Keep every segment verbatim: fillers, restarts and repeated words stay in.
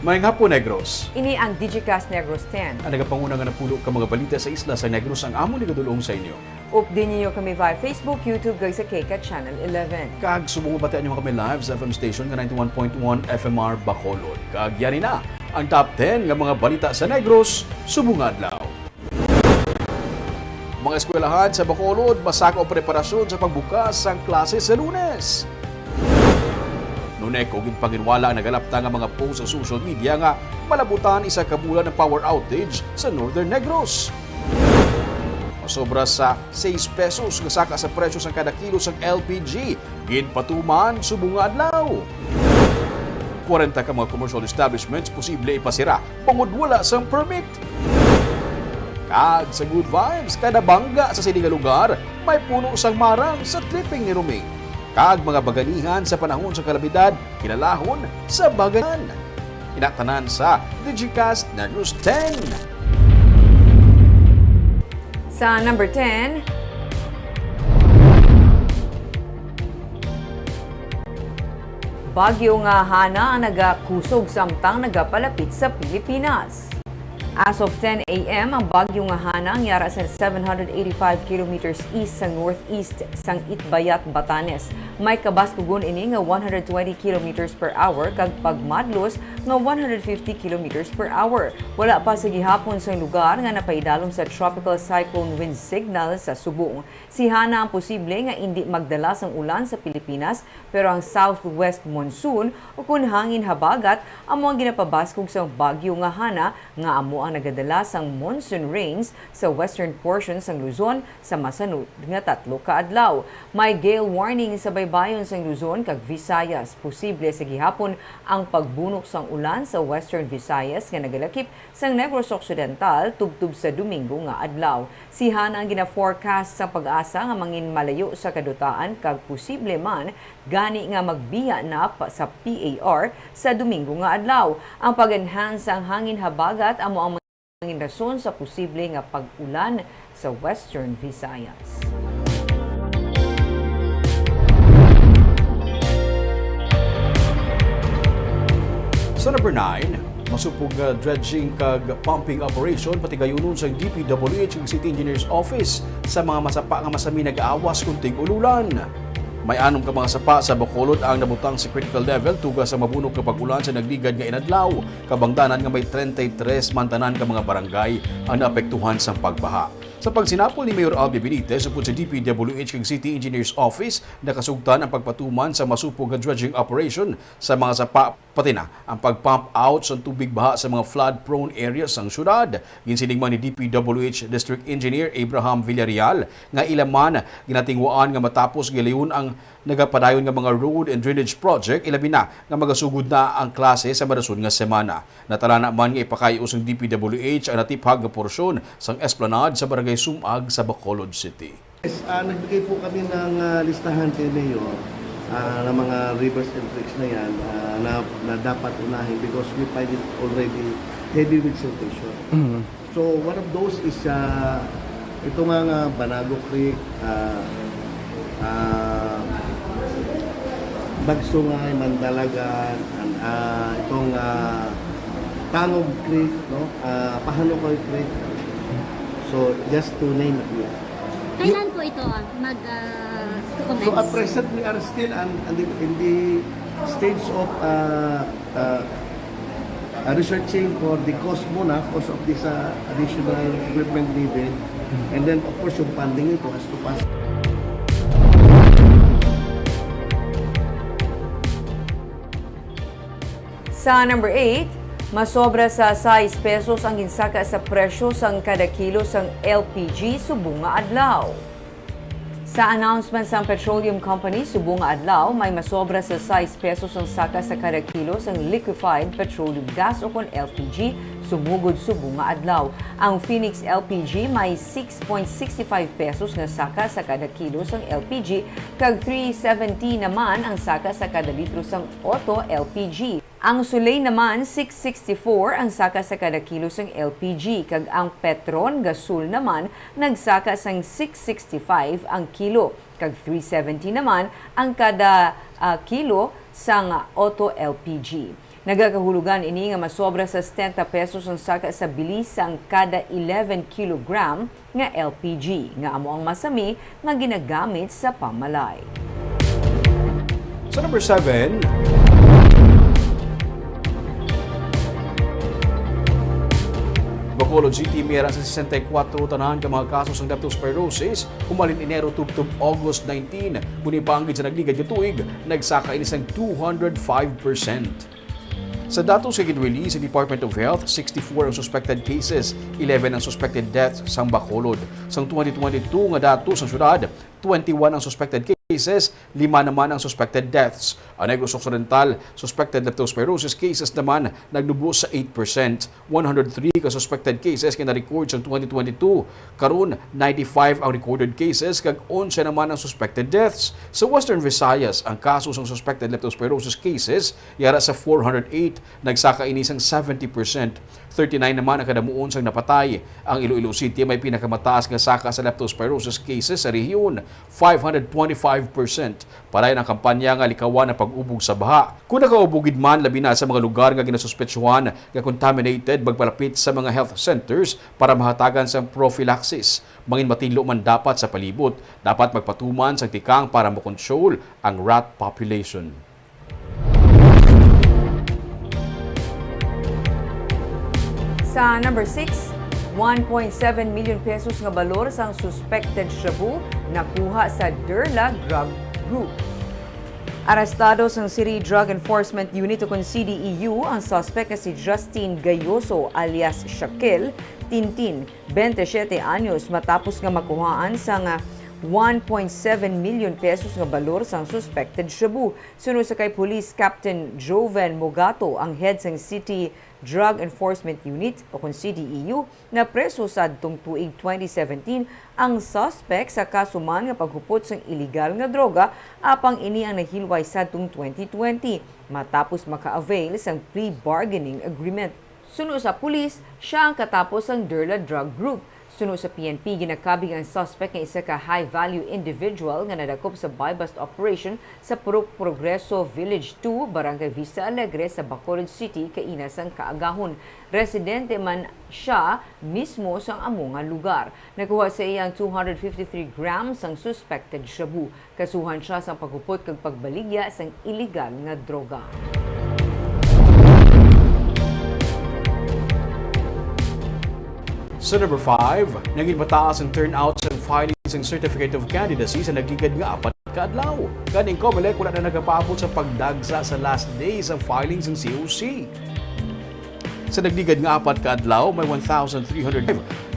Maayong hapon, Negros. Ini ang Digicast Negros ten. Ang nagapanguna nga napulo ka mga balita sa isla sa Negros ang amon igadul-ong sa inyo. Updi ninyo kami via Facebook, YouTube, kag sa KCAT Channel eleven. Kag subong mabatian nyo kami live sa F M station nga ninety-one point one F M R Bacolod. Kag yari na ang top ten nga mga balita sa Negros subong nga adlaw. Mga eskwelahan sa Bacolod masaka og preparasyon sa pagbukas sang klase sa Lunes. Nuneco ginpanginwala ang nagalapta nga mga post sa social media nga malabutan isa ka bulan ang power outage sa Northern Negros. Masobra sa sais pesos nga saka sa presyo sang kada kilo sang L P G ginpatuman subong nga adlaw. Kwarenta ka mga commercial establishments posible ipasira bangod wala sang permit. Kag sa Good Vibes, kada bangga sa sini nga lugar may puno sang marang sa tripping ni Roming. Kag mga baganihan sa panahon sa kalamidad, kilalahon sa baganihan. Inatanan sa Digicast Negros ten. Sa number ten, Bagyo nga Hana ang nagakusog samtang nagapalapit sa Pilipinas. As of ten a m, ang bagyo nga Hana ang yara sa seven hundred eighty-five kilometers east sa northeast sang Itbayat, Batanes. May kabaskugon ini nga one hundred twenty kilometers per hour kag pagmadlos nga one hundred fifty kilometers per hour. Wala pa sa gihapon sang lugar nga napaidalom sa tropical cyclone wind signal sa subong. Si Hana ang posible nga indi magdala sang ulan sa Pilipinas, pero ang southwest monsoon ukon hangin habagat amo ang ginapabaskog sang bagyo nga Hana nga amo ang nagadala sang monsoon rains sa western portion sang Luzon sa masanod nga tatlo ka adlaw. May gale warning sa baybayon sang Luzon kag Visayas. Posible sa gihapon ang pagbunok sang ulan sa Western Visayas nga nagalakip sang Negros Occidental tubtob sa Domingo nga adlaw. Si Hana ang gina-forecast sang PAGASA nga mangin malayo sa kadutaan kag posible man gani nga magbiya na pa sa P A R sa Domingo nga adlaw. Ang pag-enhance sang hangin habagat amo ang mangin rason sa posible nga pag-ulan sa Western Visayas. Sa number nine, masupog nga dredging kag pumping operation patigayunon sang D P W H kag City Engineer's Office sa mga masapa nga masami nag-aawas kon tig-ululan. May anom ka mga sapa sa Bacolod ang nabutang sa critical level tuga sa mabunok nga pag-ulan sa nagligad nga inadlaw, kabangdanan nga may treinta y tres man tanan ka mga barangay ang naapektuhan sang pagbaha. Sa pagsinapol ni Mayor Albi Benitez upod sa D P W H kag City Engineer's Office, nakasugtan ang pagpatuman sa masupog nga dredging operation sa mga sapa, pati na ang pag-pump out sa tubig baha sa mga flood-prone areas sang syudad. Ginsiling man ni D P W H District Engineer Abraham Villarreal nga ila man ginatingwaan nga matapos gilayon ang nagapadayon nga mga road and drainage project, ilabi na nga magasugod na ang klase sa marason nga semana. Natalana man nga ipakay-o sang D P W H ang natiphag nga porsyon sang esplanade sa Barangay Sumag sa Bacolod City. Yes, ah, nagbigay po kami ng, ah, listahan kay Mayor, ah, ng mga rivers and creeks na yan, ah, na, na dapat unahin because we find it already heavy with siltation. So, one of those is, ah, ito nga, nga Banago Creek, ah, ah, Bagsungay, Mandalagan, and, ah, itong, ah, Tangog Creek, no? Ah, Pahanukoy Creek. So, just to name a few. Kailan po ito ah, mag, ah, commence? So, at present, we are still on, on the, in the stage of, ah, ah, ah, researching for the cost muna, cost of this, ah, additional equipment needed. And then, of course, yung funding nito has to pass. Sa number eight, masobra sa sais pesos ang ginsaka sa presyo sang kada kilo sang L P G subong nga adlaw. Sa announcement sang Petroleum Company, subong nga adlaw, may masobra sa sais pesos ang saka sa kada kilo sang liquefied petroleum gas ukon L P G sumugod subong nga adlaw. Ang Phoenix L P G may six point six five pesos nga saka sa kada kilo sang L P G kag three seventy naman ang saka sa kada litro sang Otto L P G. Ang Soleil naman, six sixty-four ang saka sa kada kilo sang L P G, kag ang Petron Gasol naman nagsaka sang six sixty-five ang kilo, kag three seventy naman ang kada, ah, kilo sang Otto L P G. Nagakahulugan ini nga masobra sa setenta pesos ang saka sa bili sang kada eleven kilogram nga L P G, nga amo ang masami nga ginagamit sa pamalay. Sa number seven, Bacolod City may ara sa sesenta y kuwatro tanan ka mga kaso sang leptospirosis humalin Enero tubtob August nineteen. Kung ipanggid sa nagligad nga tuig, nagsaka ini sang two hundred five percent. Sa datos nga gin-release sa Department of Health, sixty-four ang suspected cases, eleven ang suspected deaths sang Bacolod. Sang twenty twenty-two nga datos sang syudad, twenty-one ang suspected cases, lima naman ang suspected deaths. Ang Negros Occidental, suspected leptospirosis cases naman nagnubo sa eight percent. One hundred three ka suspected cases nga na-record sang twenty twenty-two. Karon, ninety-five ang recorded cases kag onse naman ang suspected deaths. Sa Western Visayas, ang kaso sang suspected leptospirosis cases yara sa four hundred eight, nagsaka ini sang seventy percent. Thirty-nine naman ang kadamuon sang napatay. Ang Iloilo City may pinakamataas nga saka sa leptospirosis cases sa rehiyon, five hundred twenty-five percent. Padayon ang kampanya nga likawan ang pag-ubog sa baha. Kung nakaubog gid man, labi na sa mga lugar nga ginasuspetsuhan nga contaminated, magpalapit sa mga health centers para mahatagan sang prophylaxis. Mangin matinlo man dapat sa palibot, dapat magpatuman sang tikang para makontrol ang rat population. Sa number six, one point seven million pesos nga balor sang suspected shabu nakuha sa Derla Drug Group. Arestado sang City Drug Enforcement Unit ukon C D E U ang suspect nga si Justin Gayoso alias Shaquille Tintin, twenty-seven anyos, matapos nga makuhaan sang one point seven million pesos nga balor sang suspected shabu. Suno sa kay Police Captain Joven Mogato, ang head sang City Drug Enforcement Unit o kon C D E U, napreso sadtong tuig twenty seventeen ang suspect sa kaso man nga paghupot sang iligal nga droga, apang ini ang nahilway sadtong twenty twenty matapos maka-avail sang plea bargaining agreement. Suno sa pulis, sia ang katapo sang Derla Drug Group. Suno sa P N P, ginakabig ang suspect nga isa ka high-value individual nga nadakop sa buy-bust operation sa Pro Progreso Village two, Barangay Vista Alegre sa Bacolod City kaina sang kaagahon. Residente man sia mismo sang amo nga lugar. Nakuha sa iya ang two hundred fifty-three grams sang suspected shabu. Kasuhan sia sang paghupot kag pagbaligya sang iligal nga droga. Sa number five, naging mataas ang turnout sa filing sang Certificate of Candidacy sa nagligad nga apat ka adlaw. Gani ang Comelec wala na nagapaabot sa pagdagsa sa last day sa filing sang C O C. Sa nagligad nga apat ka adlaw, may one thousand three hundred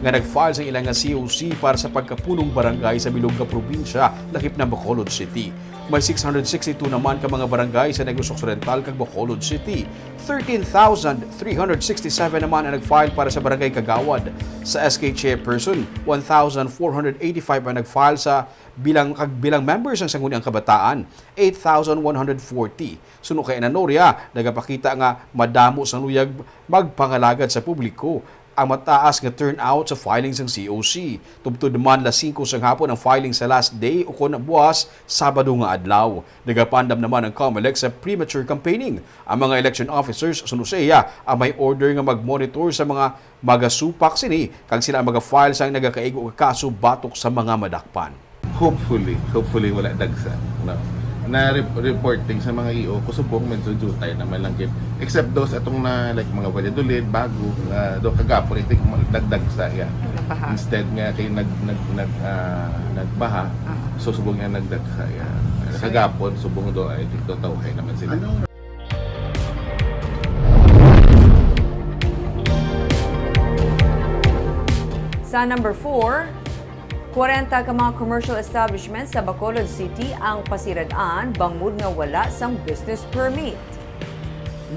nga nag-file sa ilang nga C O C para sa pagkapunong barangay sa bilog nga probinsya, lakip na Bacolod City. May six hundred sixty-two naman ka mga barangay sa Negros Occidental kag Bacolod City. Thirteen thousand three hundred sixty-seven naman ang nag-file para sa barangay kagawad. Sa S K chairperson, one thousand four hundred eighty-five ang nag-file sa bilang kag bilang members sang Sangguniang Kabataan, eight thousand one hundred forty. Suno kay Ananoria, nagapakita nga madamo sang luyag magpangalagad sa publiko ang mataas nga turnout sa filing sang C O C. Tubtob man las singko sang hapon ang filing sa last day o kon buas Sabado nga adlaw. Nagapandam naman ang Comelec sa premature campaigning. Ang mga election officers, suno sa iya, ang may order nga mag-monitor sa mga magasupak sini kag sila ang maga-file sang nagakaigo nga kaso batok sa mga madakpan. Hopefully, hopefully wala dagsa, no? Na rep- reporting sa mga E O ko subong medyo jutay naman lang gid. Except those atong na like mga Valladolid, Bago, uh, do kagapon I think ma- nagdagsa ya. Nagbaha. Instead nga kay nag nag nag ah, nagbaha, so subong nga nagdagsa ya. Kagapon subong do I think do tawhay naman sila. Sa number four, kwarenta ka mga commercial establishments sa Bacolod City ang pasirad-an bangod nga wala sang business permit.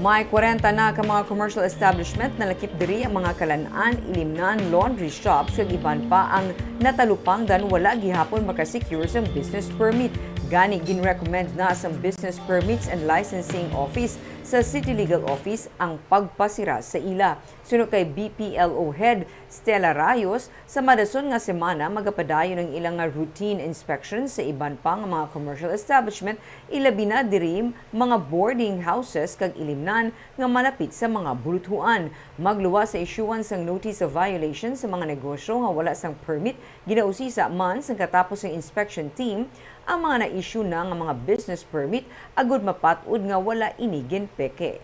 May kwarenta na ka mga commercial establishment na lakip diri ang mga kalan-an, ilimnan, laundry shops kag iban pa ang natalupangdan wala gihapon makasecure sang business permit. Gani, ginrecommend na sang Business Permits and Licensing Office sa City Legal Office ang pagpasira sa ila. Suno kay B P L O Head Stella Rayos, sa madason nga semana magapadayon ang ila nga routine inspection sa iban pa nga mga commercial establishment, ilabi na diri mga boarding houses kag ilimnan nga malapit sa mga buluthuan. Magluwas sa issuance sang notice of violation sa mga negosyo nga wala sang permit, ginausisa man sang katapos sang inspection team ang mga na-issue na nga mga business permit agud mapat-od nga wala ini ginpeke.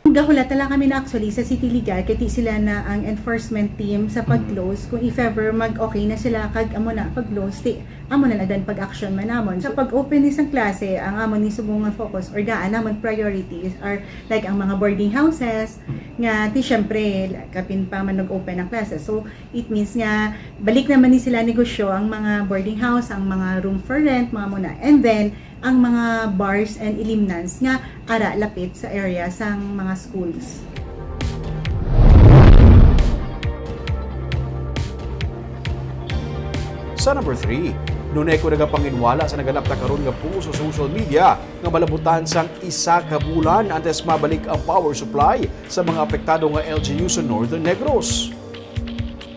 Gahulat na lang kami na actually sa City Legal, kay ti sila na ang enforcement team sa pag-close. Kung if ever mag-okay na sila, kag amo na pag-close, ti amo na lang dan pag-action man namon. Sa pag-open ni sang klase, ang amon ni subong nga focus or daan namon priorities are like ang mga boarding houses, nga ti syempre, kapin pa man nag-open ang klase. So, it means nga, balik naman ni sila negosyo, ang mga boarding house, ang mga room for rent, mga muna. And then, ang mga bars and ilimnans nga ara lapit sa area sang mga schools. Sa number three, NONECO nagapanginwala sa naganap na karon nga post sa social media nga malabutan sang isa ka bulan antes mabalik ang power supply sa mga apektado nga L G U sa Northern Negros.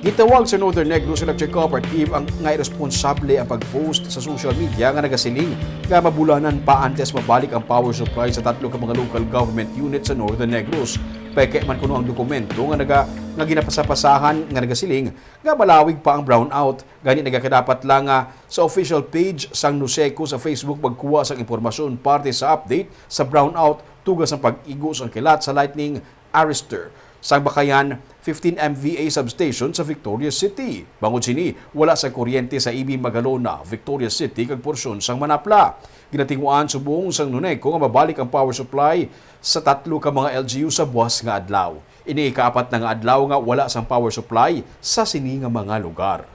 Gitawag sa Northern Negros Electric Cooperative ang nga iresponsable ang pag-post sa social media nga nagasiling nga mabulanan pa antes mabalik ang power supply sa tatlo ka mga local government unit sa Northern Negros. Peke man kuno ang dokumento nga naga, nga ginapasapasahan nga nagasiling nga malawig pa ang brownout. Gani nagakadapat lang nga sa official page sang NONECO sa Facebook magkuha sang impormasyon parte sa update sa brownout tuga sang pag-igo sang kilat sa lightning arrester sang Bakayan fifteen M V A substation sa Victorias City. Bangod sini, wala sa kuryente sa E B Magalona, Victorias City kag porsyon sang Manapla. Ginatinguan subong sang NONECO nga mabalik ang power supply sa tatlo ka mga L G U sa buwas nga adlaw. Ini ikaapat na nga adlaw nga wala sang power supply sa sini nga mga lugar.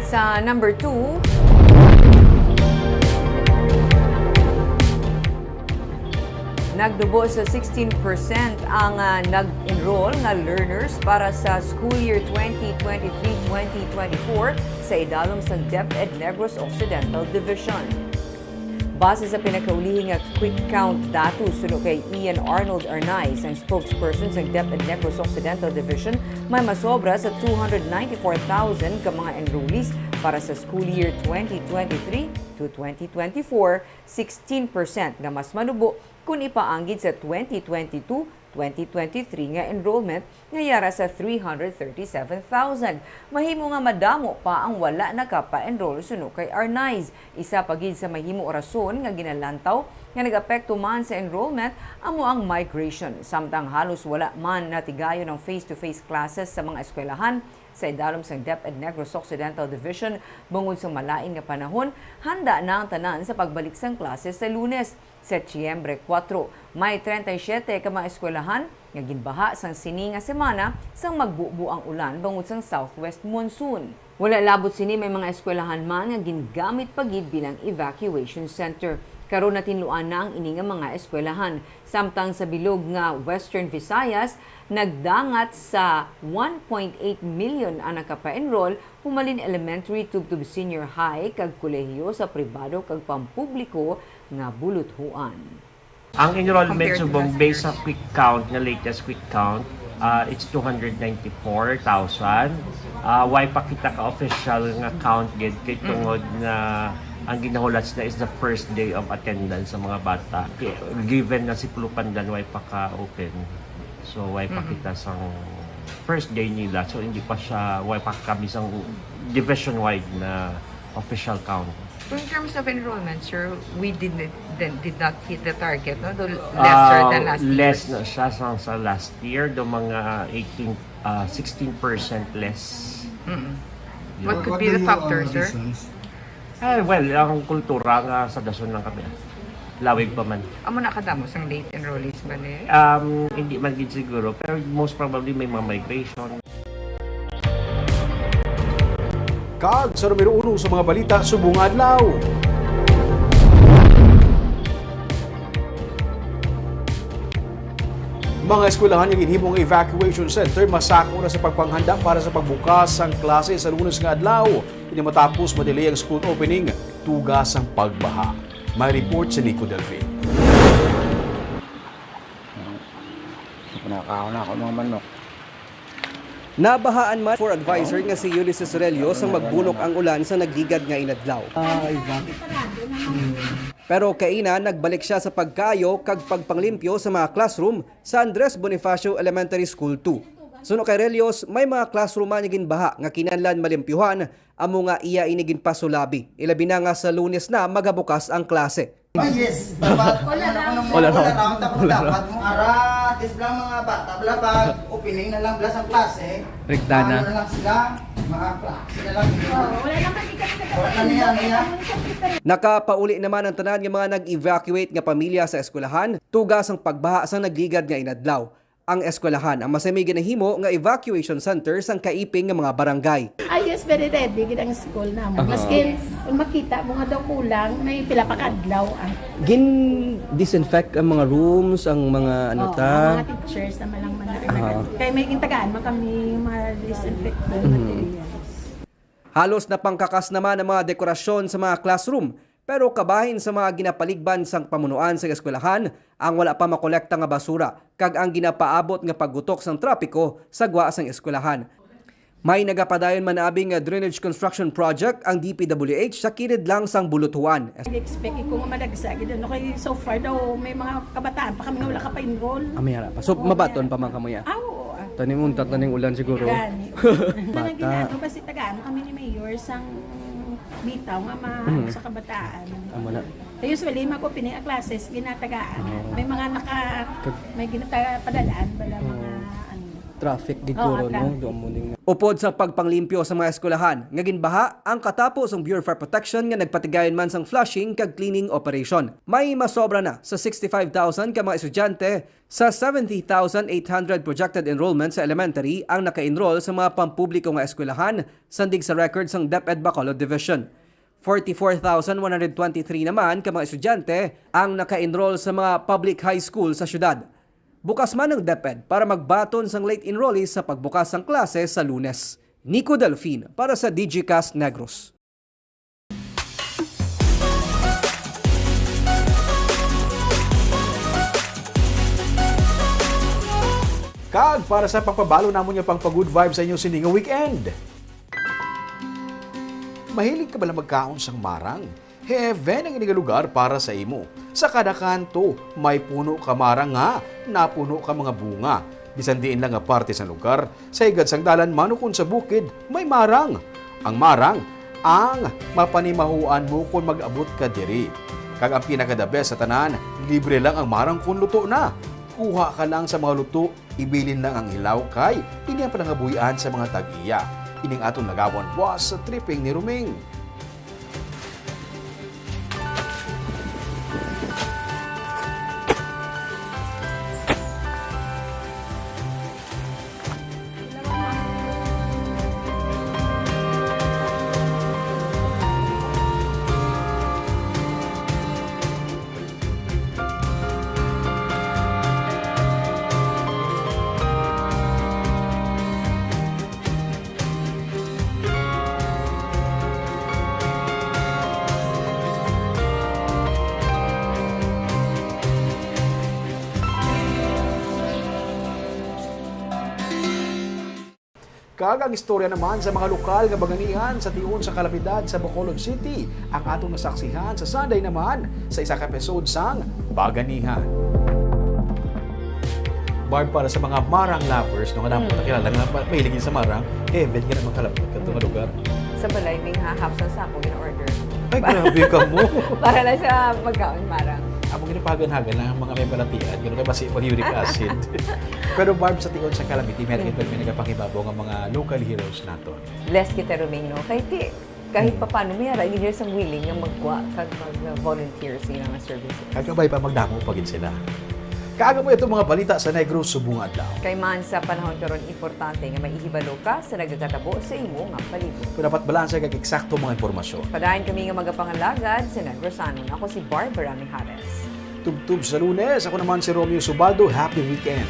Sa number two, nagdubo sa sixteen percent ang ah, nag-enroll nga learners para sa school year twenty twenty-three twenty twenty-four sa idalom sang DepEd Negros Occidental Division. Base sa pinakaulihi nga quick count datos suno kay Ian Arnold Arnaiz, ang spokesperson sang DepEd Negros Occidental Division, may masobra sa two hundred ninety-four thousand ka mga enrollees para sa school year twenty twenty-three to twenty twenty-four, sixteen percent nga mas manubo kon ipaanggid sa twenty twenty-two twenty twenty-three nga enrollment nga yara sa three hundred thirty-seven thousand. Mahimo nga madamo pa ang wala nakapa-enroll suno kay Arnaiz. Isa pa gid sa mahimo rason nga ginalantaw nga nag-apekto man sa enrollment amo ang migration, samtang halos wala man natigayon ang face-to-face classes sa mga eskwelahan. Sa idalom sang DepEd Negros Occidental Division, bungod sa malain nga panahon, handa na ang tanan sa pagbalik sang klase sa Lunes. Setyembre kuwatro, may treinta y siete ka mga eskwelahan nga ginbaha sang sini nga semana sang magbubo ang ulan bangod sang southwest monsoon. Wala labot sini, may mga eskwelahan man nga gingamit pa gid bilang evacuation center. Karon natinluan na ang ini nga mga eskwelahan. Samtang sa bilog nga Western Visayas, nagdangat sa one point eight million ang nakapa-enroll, humalin elementary tubtob senior high kag kolehiyo sa pribado kag pampubliko nga buluthuan. Ang enrollment subong based sa quick count, nga latest quick count, ah, it's two hundred ninety-four thousand. Ah, way pa kita ka official nga count gid kay tungod nga ang ginahulat na is the first day of attendance sa mga bata. Kay, given na si Pulupandan way pa ka open. So way pa kita sang first day nila. So hindi pa siya, way pa kami sang division wide na official count. So in terms of enrollment, sir, we did not, then did not hit the target, no? Do lesser Ah, than last less year. Na siya sa, sa last year, do mga eighteen, ah, sixteen percent less. What could be the factor, sir? Eh, well, ang kultura nga sa dason lang kami. Lawig pa man. Amo na kadamo sang late enrollees ba ni? Um, hindi man gid siguro, pero most probably may mga migration. Kag sa numero uno sa mga balita subong nga adlaw. Mga eskwelahan nga ginhimong evacuation center masako na sa pagpanghanda para sa pagbukas sang klase sa Lunes nga adlaw. Ini matapos madelay ang school opening tuga sang pagbaha. May report si Nico Delfin. Nakaon ako ng manok. Nabahaan man for advisor nga si Ulysses Relio sang magbunok ang ulan sa nagligad nga inadlaw. Ah, iba. Pero kaina, nagbalik siya sa pagkayo kag pagpanglimpyo sa mga classroom sa Andres Bonifacio Elementary School two. Suno kay Relios, may mga classroom man nga ginbaha nga kinahanglan malimpyuhan, amo nga iya ini ginpasulabi, ilabi na nga sa Lunes na magabukas ang klase. Oh, yes. Dapat, All around. All around. All around. Tapos dapat mo ara, at least lang mga bata, bala pag opening na lang, bala sa klase. Rekta na. Ano na lang sila, mga klase na lang. Oh, wala naman, di kami Wala na niya, niya. Nakapauli naman ang tanan nga mga nag-evacuate nga pamilya sa eskwelahan, tuga sang pagbaha sang nagligad nga inadlaw. Ang eskwelahan ang masami ginahimo nga evacuation center sang kaiping nga mga barangay. Ah, yes, very ready gid ang school namo. Aha. Maskin kung makita mo nga daw kulang, may pila pa ka adlaw, ah. Gin-disinfect ang mga rooms, ang mga ano Oo, ta? Ang mga teachers naman lang man. Aha. Kay may gintagaan man kami mga disinfectant Mhm. materials. Halos napangkakas naman ang mga dekorasyon sa mga classroom, pero kabahin sa mga ginapaligban sang pamunuan sa eskwelahan ang wala pa makolekta nga basura kag ang ginapaabot nga paggutok sang trapiko sa gwa sang eskwelahan. May nagapadayon man abi nga drainage construction project ang D P W H sa kilid lang sang buluthuan. Nag-expect ko nga malagsa gid, ano, kay so far daw may mga kabataan pa kami nga wala ka pa-enroll. Ah, may ara pa. So, Oo, mabaton may pa man kamo ya? Ah, oo, ah. Taning untat, taning ulan siguro. Gani. Bata. Mga ginagawa, basi tagaan kami ni Mayor sang bitaw nga ma-, Mhm. sa kabataan. Amo na. Kaya usually, mag-opening ang classes, ginatagaan. Oo. May mga naka-, Kag- may ginata-, padalaan bala Oo. mga, ano. Traffic gid Oo, siguro, no? traffic. Doon mo ning Upod sa pagpanglimpyo sa mga eskwelahan nga ginbaha, ang katapo sang Bureau of Fire Protection nga nagpatigayon man sang flushing kag cleaning operation. May masobra na sa sixty-five thousand ka mga estudyante sa seventy thousand eight hundred projected enrollment sa elementary ang naka-enroll sa mga pampubliko nga eskwelahan, sandig sa record sang DepEd Bacolod Division. Forty-four thousand one hundred twenty-three naman ka mga estudyante ang naka-enroll sa mga public high school sa syudad. Bukas man ang DepEd para magbaton sang late enrollees sa pagbukas sang klase sa Lunes. Nico Delfin para sa Digicast Negros. Kag para sa pagpabalo namon nga pang pa-good vibe sa inyo sini nga weekend. Mahilig ka bala magkaon sang marang? Heaven ang ini nga lugar para sa imo. Sa kada kanto, may puno ka marang nga napuno ka mga bunga. Bisan diin lang nga parte sa lugar, sa higad sang dalan man ukon sa bukid, may marang. Ang marang, ang mapanimahuan mo kon mag-abot ka diri. Kag ang pinaka-the best sa tanan, libre lang ang marang kon luto na. Kuha ka lang sa mga luto, ibilin lang ang hilaw kay ini ang panangabuhian sa mga tag-iya. Ining aton lagawon buas sa tripping ni Ruming. Kag ang istorya naman sa mga lokal nga baganihan sa tion sa kalamidad sa Bacolod City ang atong nasaksihan sa Sunday naman sa isa ka episode sang Baganihan. Barb, para sa mga marang lovers, no, nga dapat Mm. nakilala nga ma-, mahilig sa marang, heaven nga naman kalapit kadto nga lugar. Sa balay, may nga half sa sako gina-order. Ay, grabe ka mo. Para lang sa magkaon, marang. Amo ginapagan-hagan lang ang mga may balatian, gano'n kay basi mag-uric acid. Pero Barb, sa tion sa calamity, may Mm. may nagapangibabaw nga mga local heroes naton. Bless kita, Roming, no? Kay ti, kahit Mm. papano, may ara, hindi sang willing nga magkuha kag mag-volunteer sa ilang services. Kag kabay pa, magdamo pa gid sila. Kag amo itong mga balita sa Negros subong adlaw. Kay man sa panahon karon, importante nga may ihibalo ka sa nagakatabo sa imo nga palibot. Kung dapat balanse kag eksakto mga impormasyon. Padayon kami nga magapangalagad sa Negrosanon. Ako si Barbara Mijares. Tubtob sa Lunes, ako naman si Romeo Subaldo. Happy weekend!